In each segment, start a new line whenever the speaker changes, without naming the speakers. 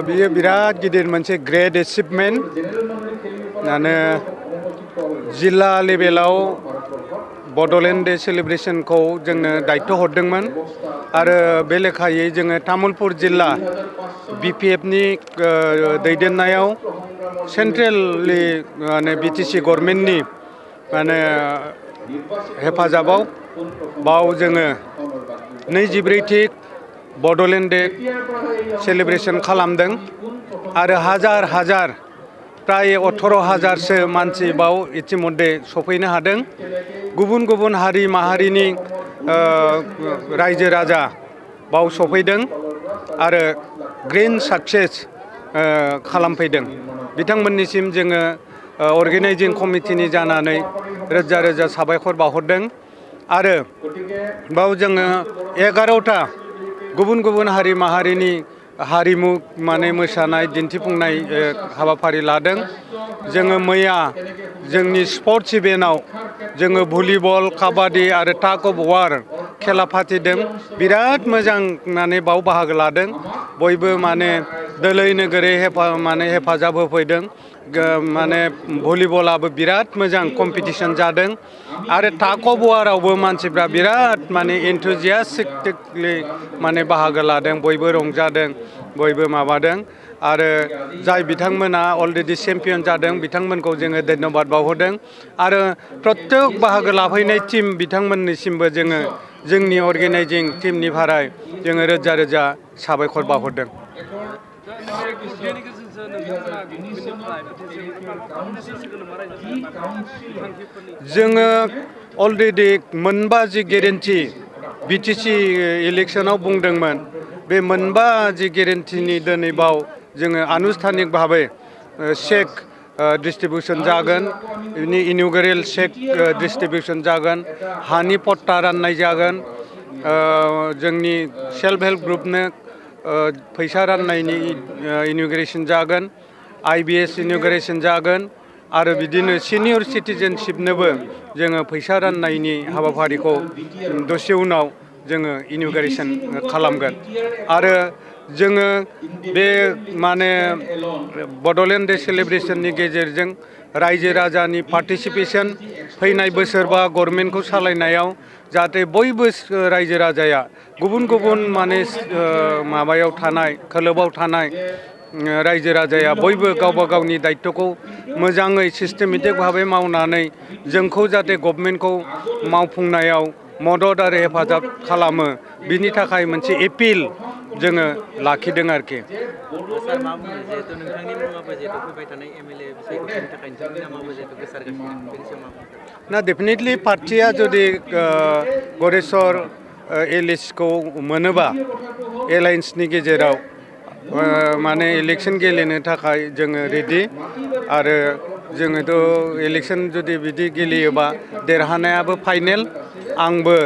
बियो बिराद गिदिर मोनसे ग्रेट एचिभमेन्ट माने जिल्ला लेभेलाव बड'लेण्ड डे सेलिब्रेशनखौ जोंनो दायित्व हरदोंमोन आरो बे लेखायै जोङो तामुलपुर जिल्ला BPFनि दैदेननायाव सेन्ट्रेलनि माने BTC गभर्नमेन्टनि माने हेफाजाबाव बाव जोङो 24थि बड'लेण्ड डे सेलिब्रेशन खालामदों आरो हाजार हाजार प्राय 18,000सो मानसि बाव इतिमध्ये सफैनो हादों। गुबुन गुबुन हारि माहारिनि रायजो राजा बाव सफैदों आरो ग्रेन्ड साक्सेस खालामफैदों। बिथांमोननिसिम जोङो अर्गेनाइजिं कमिटिनि जानानै रोजा रोजा साबायखर बावहरदों आरो बाव जोङो 11टा गुबुन गुबुन हारि माहारिनि हारिमु माने मोसानाय दिन्थिफुंनाय हाबाफारि लादों। जोङो मैया जोंनि स्पर्ट्स इभेन्टआव जोङो भलिबल काबादि आरो टाग अफ वार खेला फाथिदों। बिराद मोजां माने बाव बाहागो लादों। बयबो माने दोलै नोगोरै हेफाजाब होफैदों। माने भलिबलाबो बिराद मोजां कम्पिटिशन जादों आरो टाग अफ वारावबो मानसिफ्रा बिराद माने एन्थुजियास्टिकलि माने बाहागो लादों। बयबो रंजादों, बयबो माबादों आरो जाय बिथांमोना अलरेडि चेम्पियन जादों बिथांमोनखौ जोङो धन्यबाद बावहरदों आरो प्रत्येक बाहागो लाफैनाय टीम बिथांमोननिसिमबो जोङो जोंनि अर्गेनाइजिं टीमनिफ्राय जोङो रोजा रोजा साबायखर बावहरदों। जोङो अलरेडि मोनबा जि गेरेन्टि BTC इलेक्शनाव बुंदोंमोन बे मोनबा जि गेरेन्टिनि दिनै बाव जोङो आनुষ্ঠাनिक भाबै चेक डिस्ट्रिबिउसन जागोन, इनअगुरेल चेक डिस्ट्रिबिउसन जागोन, हानि पट्टा राननाय जागोन, जोंनि सेल्फ हेल्प ग्रुपनो फैसा राननायनि इनअगुरेसन जागोन, IBS इनअगुरेसन जागोन आरो बिदिनो सिनियर सिटिजेनशिपनोबो जोङो फैसा राननायनि हाबाफारिखौ दसे उनाव जोङो इनअगुरेसन खालामगोन आरो जोङो बे माने बड'लेण्ड डे सेलिब्रेशननि गेजेरजों रायजो राजानि पार्टिसिपेशन फैनाय बोसोरबा गभर्नमेन्टखौ सालायनायाव जाहाथे बयबो रायजो राजाया गुबुन गुबुन माने माबायाव थानाय खोलोबाव थानाय रायजो राजाया बयबो गावबा गावनि दायित्वखौ मोजाङै सिस्टेमेटिक भाबै मावनानै जोंखौ जाहाथे गभर्नमेन्टखौ मावफुंनायाव मदद आरो हेफाजाब खालामो बिनि थाखाय मोनसे एपिल जोङो लाखिदों आरोखि। ना डेफिनेटलि पार्टिया जुदि गरेस्वर एलिसखौ मोनोबा एलायन्सनि गेजेराव माने इलेक्शन गेलेनो थाखाय जोङो रेडि आरो जोङोथ' इलेक्शन जुदि बिदि गेलेयोबा देरहानायाबो फाइनेल। आंबो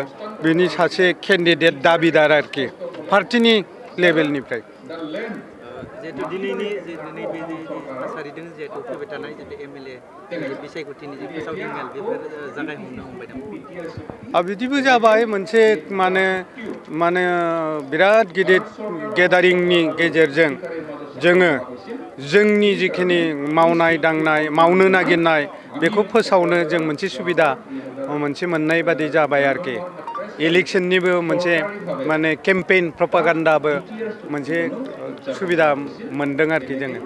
बिनि सासे केन्डिडेट दाबिदार आरोखि पार्टिनि लेभेलनिफ्राय।
जिहेतु दिनैनि नैबे थासारिजों जिहेतु फैबाय थानाय जितु MLA बिसायख'थिनि जि फोसावदिं मेल बेफोर जागायहैनो हमबाय दं।
बिदिबो जाबाय मोनसे माने बिराद गिदिर गेदारिंनि गेजेरजों जोङो जोंनि जिखिनि मावनाय दांनाय मावनो नागिरनाय बेखौ फोसावनो जों मोनसे सुबिदा मोनसे मोननाय बादि जाबाय आरोखि। इलेक्शननिबो मोनसे माने केम्पेइन प्रपागान्डाबो मोनसे सुबिदा मोनदों आरोखि जोङो।